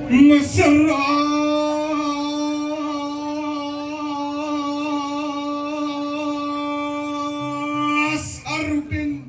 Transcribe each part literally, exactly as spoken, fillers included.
Mesra Sarudin.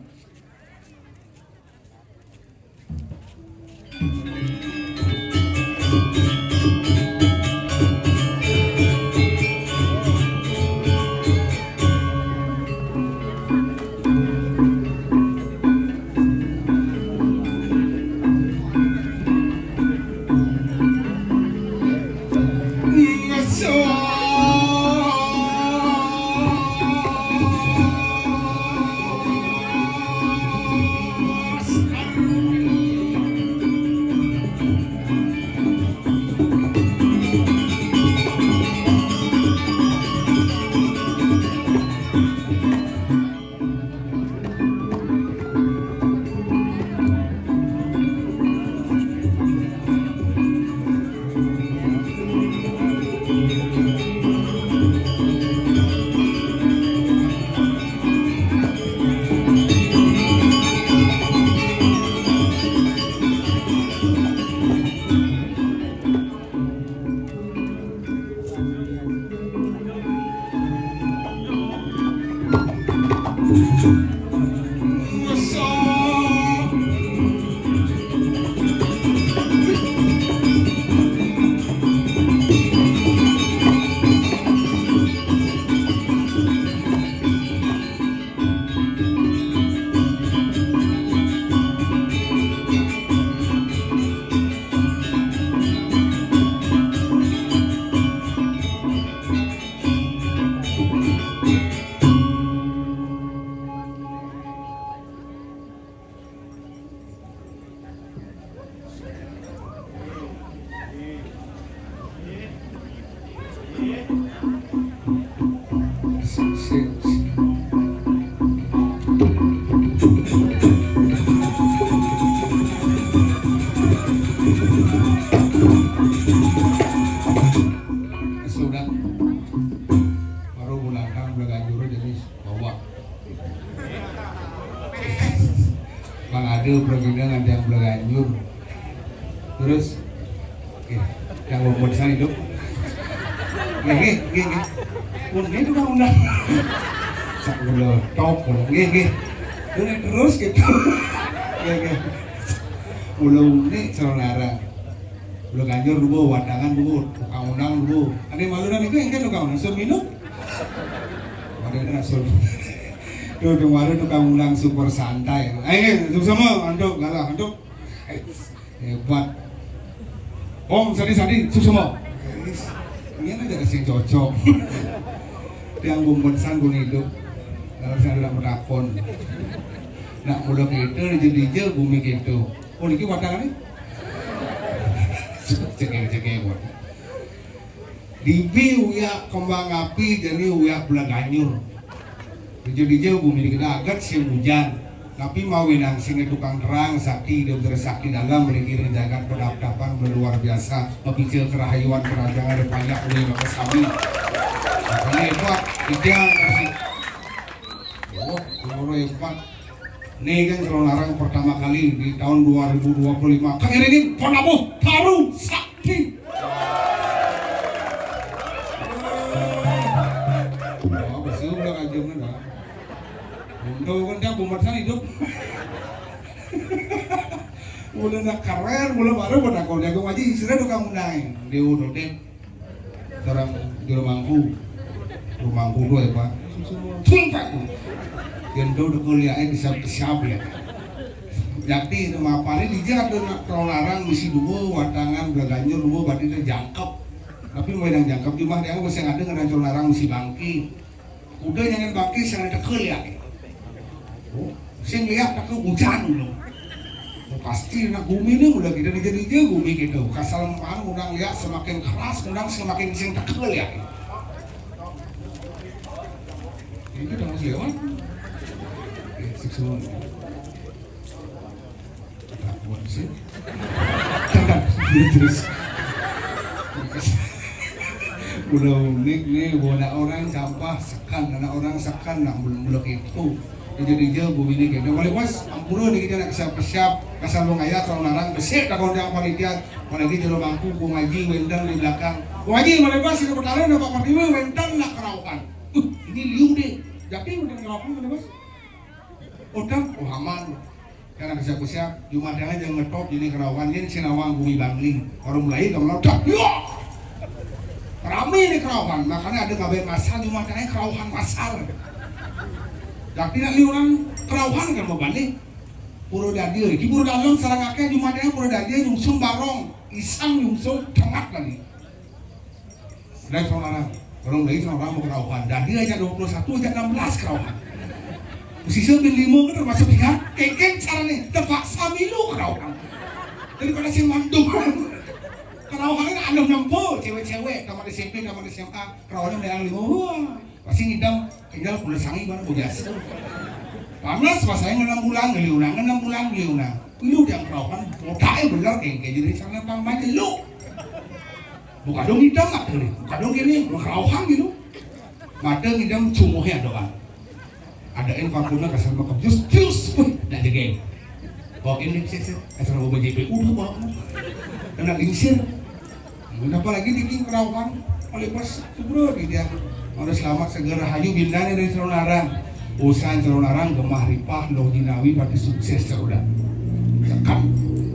Sudah. Baru bulan kan, bulan ganjur jadi bawa. Bang Ade, Bro Gina, ada yang Bro Ganjur. Terus, oke, yang mau buat saya hidup. Nggih, nggih, nggih, nggih. Pun ini tukang undang. Sak kula top, nggih, nggih. Terus, terus gitu. Nggih, nggih. Kula unik saudara. Kula Ganjur dulu, Wadangan dulu, tukang undang dulu. Ada malu dan itu yang kan tukang undang. Suruh minum. Wadah kena suruh. Tuh, kemarin tukang undang super santai. Eh, itu sama, antuk, galah, antuk. Eh, hebat. Om, sadi, sadi, suksma. Ini aja sing cocok. Yang bumbensan pun hidup. Kalau saya tidak menakon. Nak mula kita, dija-dija, bumi kita. Oh, niki Wadangan ni? Cekeng-cekeng, Wadah. Dibi uyak kembang api, jani uyak Belaganjur. Dija-dija bumi dikena aget sing ujan. Tapi mawinan sing tukang terang, sakti, dia bener sakti dalam, rigi ring jagat, pedap-dapan, luar biasa, mapica kerahayuan, kerajangan, ada banyak, boleh makan sapi. Makanya hebat, ijang, kasih. Oh, luar hebat. Nih kan Calonarang pertama kali di tahun dua ribu dua puluh lima. Kang Eringin, Panabuh, Taru, Sakti. Apa sih udah aja mana? Untung kan dia bumat sana hidup. Udah nak keren, udah baru udah kau jago aja istilah tukang naik. Dia udah deh. Sareng jero mangku. Jero mangku dua ya, Pak. Sumpah. Yen do kuliahe disab-kesab ya. Jakti itu mapane dija ada nak Calonarang misi dua, Wadangan, Belaganjur dua, berarti itu jangkep. Tapi mau yang jangkep di mah dia masih ada ngeran Calonarang misi bangki. Udah jangan bangki, jangan tekel ya. Oh, sing lihat aku hujan loh. Oh, pasti nak bumi ni udah kita dija-dija bumi kita. Kasal maan undang lihat semakin keras, undang semakin sing tekel ya. Ini udah masih lewat. Eh, seksual. Takut sih. Terus. Udah unik nih, buat orang sampah sekan, anak orang sekan, nak belum belum itu. Dija-dija guminé kéto. Malih pas, ampura niki anak kesiap-kesiap, kasar lu ngayah, sareng narang, besik takon tiang panitia, apalagi jero mangku, Kong Aji wénten di belakang. Kong Aji, malih pas, Ida Betara, Pak Pertiwi, wénten nak kerauhan. Uh, ini liu deh. Jadi wénten kerauhan, malih pas. Udah, oh aman. Karena kesiap-kesiap, Jumat yang aja ngetop, ini kerauhan, ini sinawang bumi bangling. Baru mulai, kamu udah, yo! Rame nih kerauhan, makanya ada kabeh masal, Jumat yang kerauhan masal. Tapi nak liuran kerauhan kan mau balik. Pura Dadia, di Pura Dalem sareng akeh Jumatnya Pura Dadia nyungsung barong, isang nyungsung cengat lagi. Dari saudara, kalau lagi saudara mau kerauhan, Dadia aja dua puluh satu aja enam belas kerauhan. Sisa bin lima kan termasuk tiga, kengkeng caranya terpaksa milu kerauhan. Daripada si mandung. Kerauhannya anu nyampo, cewek-cewek, tamat S M P, tamat S M A, kerauhannya melayang lima. Wah. Pasti ngidam, tinggal kula sangi mana biasa. Panas pas saya ngenam bulan, ngeliunang, ngenam bulan, ngeliunang. Lu yang kerauhan, otaknya bener kayak kayak jadi sana pang mati lu. Buka dong ngidam mata nih, buka dong gini, lu kerauhan gitu. Mata ngidam sungguhnya doang. Ada yang pakunnya kasar makan jus, jus, wih, nggak jadi. Bawa ini sih, sih, kasar mau B J P, udah bawa. Kena lingsir. Kenapa lagi bikin kerauhan? Oleh pas itu bro, dia harus selamat segera hayu bindane dari Seronarang. Usaha Seronarang gemah ripah loh jinawi pati sukses serudah. Cekap.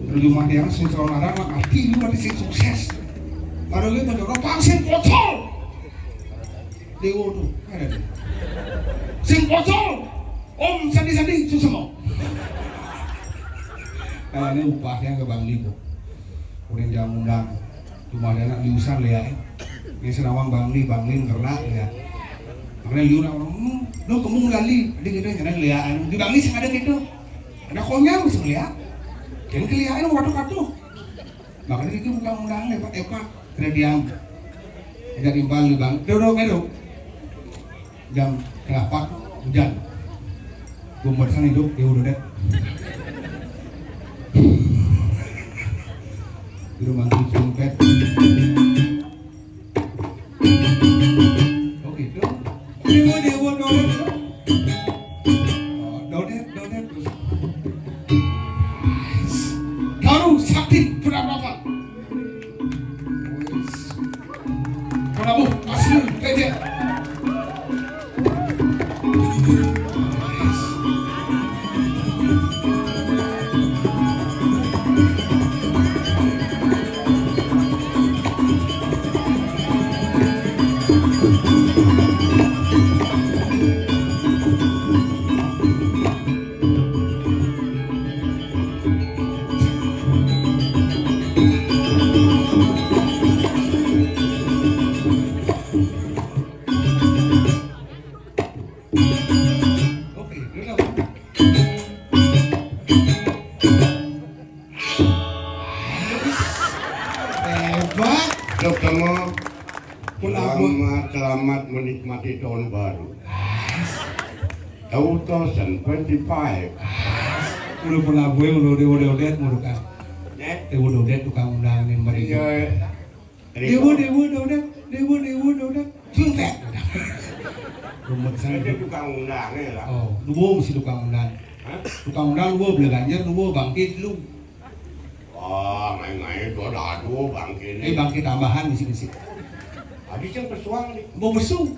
Terjemah dia langsung Seronarang lah arti ini pati sing sukses. Baru gitu, orang pangsit pocol. Dewa tuh, ada deh. Sing pocol. Om sandi-sandi susah mau. Kalau ini upahnya ke Bang Ligo. Udah jam undang. Cuma ada anak liusan lihat. Ini senawang Bangli, Bangli ngernak ya. Makanya liu nak orang, hmm, lu kamu ngali, dia kita nyerang liaan. Di Bangli sih ada gitu. Ada konyol sih lihat. Jadi kelihatannya waktu-waktu. Makanya itu bukan undang ya Pak, eh Pak, tidak diam. Tidak timpal nih Bang. Duduk, duduk. Jam tengah empat, hujan. Gua buat sana hidup, dia udah deh. Di rumah tuh sumpet. Oh gitu. Dewa, dewa, dodet. Oh, dodet, dodet terus. Garu sakti berapa? Prabu Asli P J. Oke, udah. Hebat. Ketemu. Selamat, selamat menikmati tahun baru. Two thousand twenty-five. Udah pernah gue udah udah udah udah udah kan. Eh? Udah udah tukang undang nih mari. Iya. Dewa, dewa, dodet, dewa, dewa, dodet. Suntek. Rumet saya. Ada tukang undang ya lah. Oh, dua mesti tukang undang. Hah? Tukang undang dua belah ganjar, dua bangkit lu. Oh, main-main tuh ada dua bangkit. Eh, bangkit tambahan mesti mesti. Habis yang pesuang nih. Mau besu.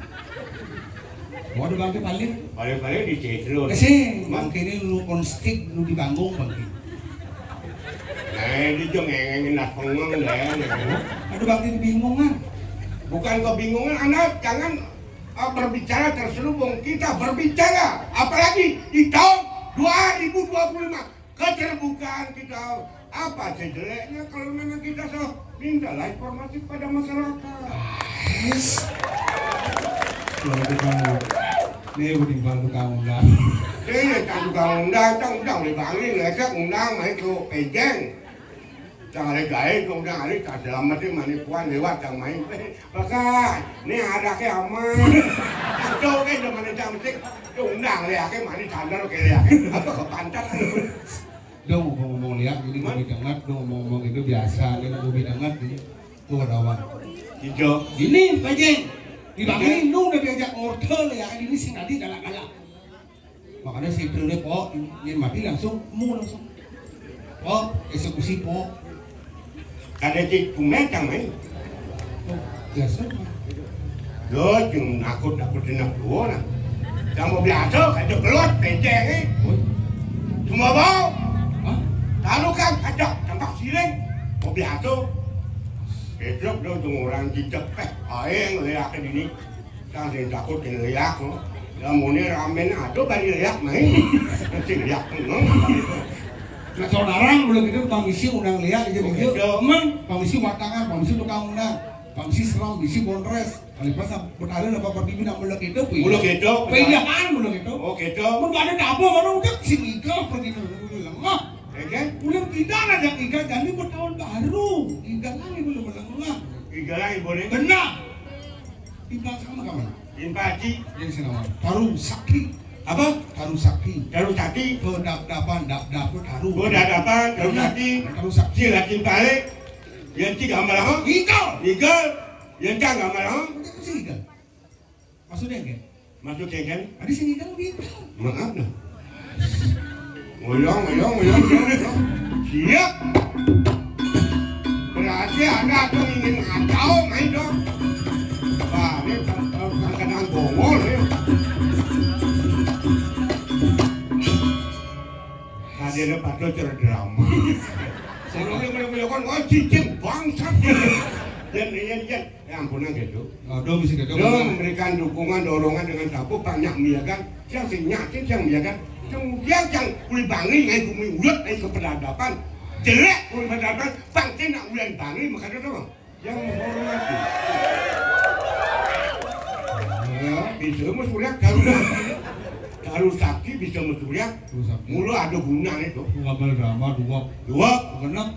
Mau ada bangkit paling. Paling-paling di Cedro. Kasih, bangkit ini lu konstik, lu di panggung bangkit. Eh, di jong engeng nak pengong deh. Aduh, Bang, ini bingung kan? Bukan kebingungan, Anda jangan, eh, berbicara terselubung. Kita berbicara, apalagi di tahun dua ribu dua puluh lima, keterbukaan kita. Apa sih jeleknya kalau memang kita so mintalah informasi kepada masyarakat? Yes. Kalau kita mau, ini udah tinggal tukang undang. Iya, kan tukang undang, kan undang udah bangun, ngecek undang, main ke pejeng. Cang ada gaé, kok udah ada, tak selamatin, mana puan lewat, cang main. Pakai, ini ada ke aman. Jauh kan, zaman cang cek, undang lé, ake mana sandal ke lé, apa ke pantat. Dong ngomong-ngomong liak, ini gua didengar, dong ngomong-ngomong itu biasa, dia gua didengar, ini gua ada awal. Hijau. Ini, Pak Jeng. Di Bang Ini, lu udah diajak order ya, ini sih tadi galak-galak. Makanya si Trene po, ini mati langsung, mu langsung. Po, eksekusi po. Kada cik kumet kang main. Biasa. Lo jeung nakut-nakut dina dua nah. Yang mau biasa kaca keluar penceng eh. Cuma bau. Hah? Lalu kan kaca tampak siring. Mau biasa. Bedok dong jeung orang jejak eh. Aing liatin ini. Tang sing takut kena leak, no. Lamunnya ramen, aduh, bari leak, main. Sing leak, no. Nah, saudara, kalau gitu, pamisi undang leak, gitu, gitu. Gitu. Emang, pamisi watangan, pamisi tukang undang, pamisi seram, pamisi bondres. Kali pas, bertahan apa pergi bina mulak itu, Mulak itu, pindahan mulak itu. Oh, gitu. Mun ada dapur, baru udah sing igal pergi ke lemah. Oke. Udah pindah ada igal, jadi bertahun baru. Igal lagi belum lemah. Igal lagi boleh. Benar. Timpal sama kawan. Timpal ci. Yang sinawan. Taruh sakti. Apa? Taruh sakti. Taruh sakti. Kedap-dapan, dap-dap, taruh. Kedap-dapan, taruh sakti. Taruh sakti. Sila timpale. Yang ci gambar apa? Igal. Igal. Yang cang gambar apa? Itu sih igal. Maksudnya kan? Maksudnya kan? Tadi sih igal gitu. Maaf nah. Ngoyong, ngoyong, ngoyong, ngoyong, ngoyong. Siap. Berarti ada tuh ingin ngacau, main dong. Wah, ini kan, kan kenal bongol ya. Tadi ada pakai cara drama. Saya ngomong, ngomong, ngomong, oh, cicing bangsat. Yan, yan, yan. Ya ampunan gitu. Aduh, mesti gitu. Lo memberikan dukungan, dorongan dengan sapu, banyak miagan. Yang sing nyakin, yang miagan. Kemudian yang kulit bangli, yang bumi ulut, yang keperadaban. Jelek kulit peradaban, bangke nak ulan bangli, makanya tuh. Yang menghormati. Ya, bisa mau surat, kalau sakti. Kalau sakti bisa mau surat. Terus apa? Mulu ada gunanya tuh. Gambar drama, dua. Dua. Kenapa?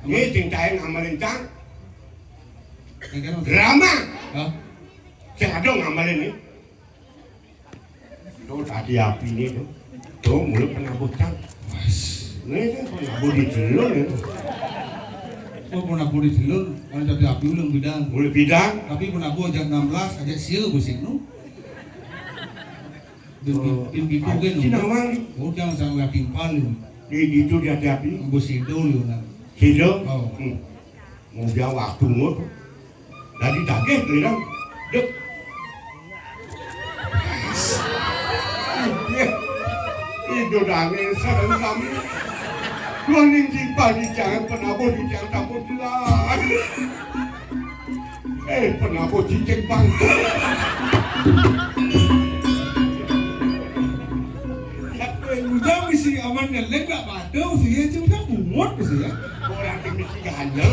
Ini sing cair ngamalin cang. Yang kan maksud- Drama. Hah? Sing ada ngamalin nih. Tuh tadi api ini tuh. Tuh mulut kena bocah. Mas. Ini kan kena bodi telur ya. Oh, pernah bodi telur, kalau tadi api ulang bidang. Mulai bidang. Tapi pernah gua jam enam belas aja sieu beusi nu. Din Oh, din gitu kan. Cina wali. Oh, jangan sampai timpal lu. Di itu dia api. Beusi dulu nah. Sido. Oh. Hmm. Mau dia waktu ngut. Tadi daging bilang, dek. Iya. Itu daging sareng kami. Dua ning timpal di jangan penabuh di jangan campur gelas. Eh, penabuh cicing bangke. Ujang misi aman ngelek gak padel sih ya, cuma kan bungut sih ya. Orang yang misi ganjel.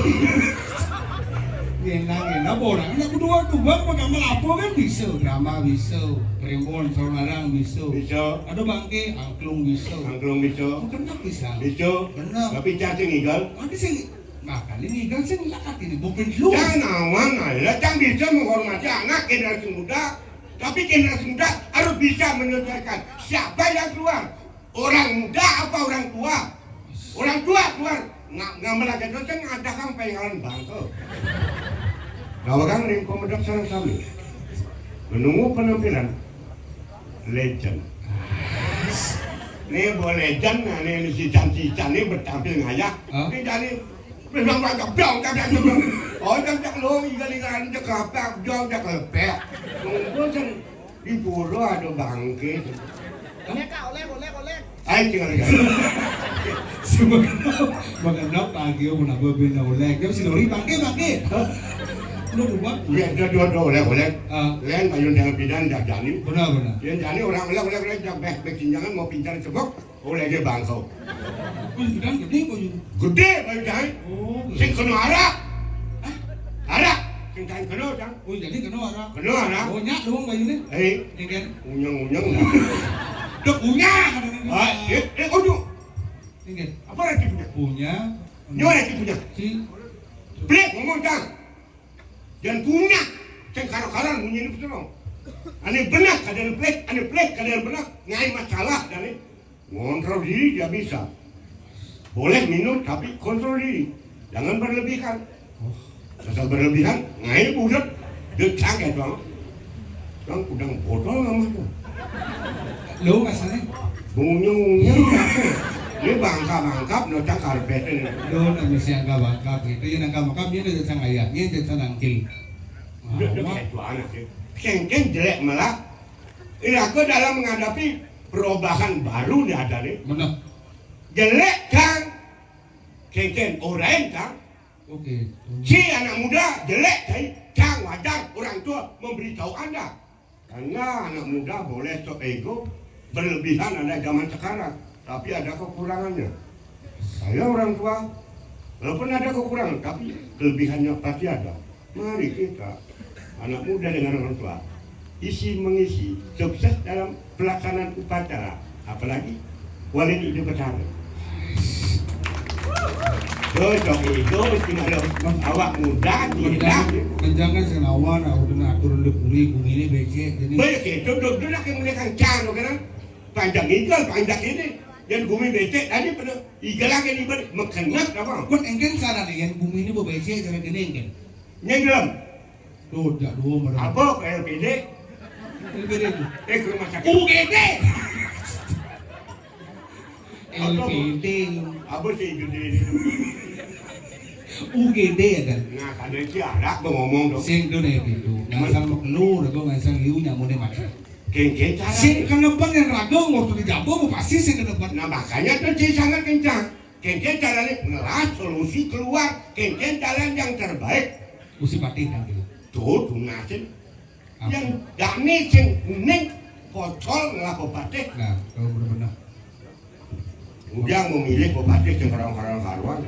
Ngena-ngena borang anak kudu waktu bang mau gambar apa kan bisa, drama bisa, primbon saudara bisa. Bisa. Ada bangke angklung bisa. Angklung bisa. Kena bisa. Bisa. Benar. Tapi cacing igal. Nanti sih makan ini igal sih nggak ini bukan lu. Jangan awan lah, jangan bisa menghormati anak generasi muda. Tapi generasi muda harus bisa menyelesaikan. Siapa yang keluar? Orang muda apa orang tua? Orang tua keluar. Nggak, nggak melanggar dosen, ada kan pengalan bangke. Gawagan ring komedok sareng sami. Menunggu penampilan legend. Ini buat legend, nah, ini si Can, si Can ini bertampil ngayah. Hah? Ini jadi Bilang bangke, bilang, bilang, bilang, bilang. Oh, bilang, bilang, lo, ikan, ikan, cekapek, bilang, cekapek. Nunggu, sen, di pura ada bangke. Hah? Oleh, Kak, oleh, oleh, oleh. Ayo, tinggal, tinggal. Semua kenal, makan dong, pagi, oh, kenapa benda oleh? Dia si Dori, bangke, bangke. Hah? Udah, udah. Iya, dia dua, dua, oleh, oleh. Ah. Lain, payun dengan bidan, jajani. Benar, benar. Dia jani orang oleh, oleh, oleh, jangan, beh, beh, jangan mau pintar cebok. Oleh dia bangkau. Wih, gedang gede kok ini. Gede, bayu jahit. Oh, iya. Sing kena arak. Hah? Arak. Sing kain kena, Cang. Oh, jadi kena arak. Kena arak. Oh, nyak dong, bayu ini. Eh. Ini kan. Unyeng-unyeng. Udah punya, katanya. Ah, eh, eh, oh, duh. Ini kan. Apa lagi punya? Punya. Nyo lagi punya. Si. Pelik ngomong, Cang. Dan punya. Sing karo-karan bunyi ini betul. Ane benar, kadang pelik, ane pelik, kadang benar. Ngai masalah, dan ini. Ngontrol diri dia bisa. Boleh minum, tapi kontrol diri. Jangan berlebihan. Asal berlebihan, ngai budak. Dia cangkeh, Bang. Bang, udang botol nama tuh. Lo kasane. Bunyi-bunyi. Ini bangka-bangkap no cang karpet ini. Lo nak mesti angka bangkap gitu. Ya angka bangkap dia ada sang ayah, dia ada sang angkil. Dek dek itu anak sih. Kengkeng jelek malah. Ini aku dalam menghadapi perubahan baru nih ada nih. Mana? Jelek kan? Kengkeng orang kan? Oke. Si anak muda jelek kan? Cang wajar orang tua memberitahu anda. Karena anak muda boleh sok ego, berlebihan ada zaman sekarang, tapi ada kekurangannya. Saya orang tua, walaupun ada kekurangan, tapi kelebihannya pasti ada. Mari kita, anak muda dengan orang tua, isi mengisi, sukses dalam pelaksanaan upacara, apalagi Walid Idul Fitri. Cocok itu, mesti ada awak muda, tidak. Menjangan sing lawan, aku kena atur di puri, bumi ini becek, jadi. Baik itu, duduk nak yang mulai kencang, kan? Panjang igal, panjang ini. Yang bumi becek, tadi pada igal lagi ini, pada mengkenak, apa? Kan engken salah nih, yang bumi ini becek, jadi kena engken. Yang dalam. Tuh, jak dua, mereka. Apa, K L P D? L P D itu. Eh, ke rumah sakit. U G D. L P D. Apa sih gede ini? U G D ya kan? Nah, kada si arak tuh ngomong dong. Sing tuh nih gitu. Ngasal mekelu, aku ngasal liu nyamune mati. Kengkeng cara. Sing kenepen yang raga waktu di Jawa, mau pasti sing kenepen. Nah, makanya tuh si sangat kencang. Kengkeng caranya ngelas solusi keluar. Kengkeng jalan yang terbaik. Mesti patih kan gitu. Tuh, tuh ngasih. Apa? Yang dani sing kuning, pocol ngelah bupati. Nah, kalau benar-benar. Ujang memilih bupati sing orang-orang karuan.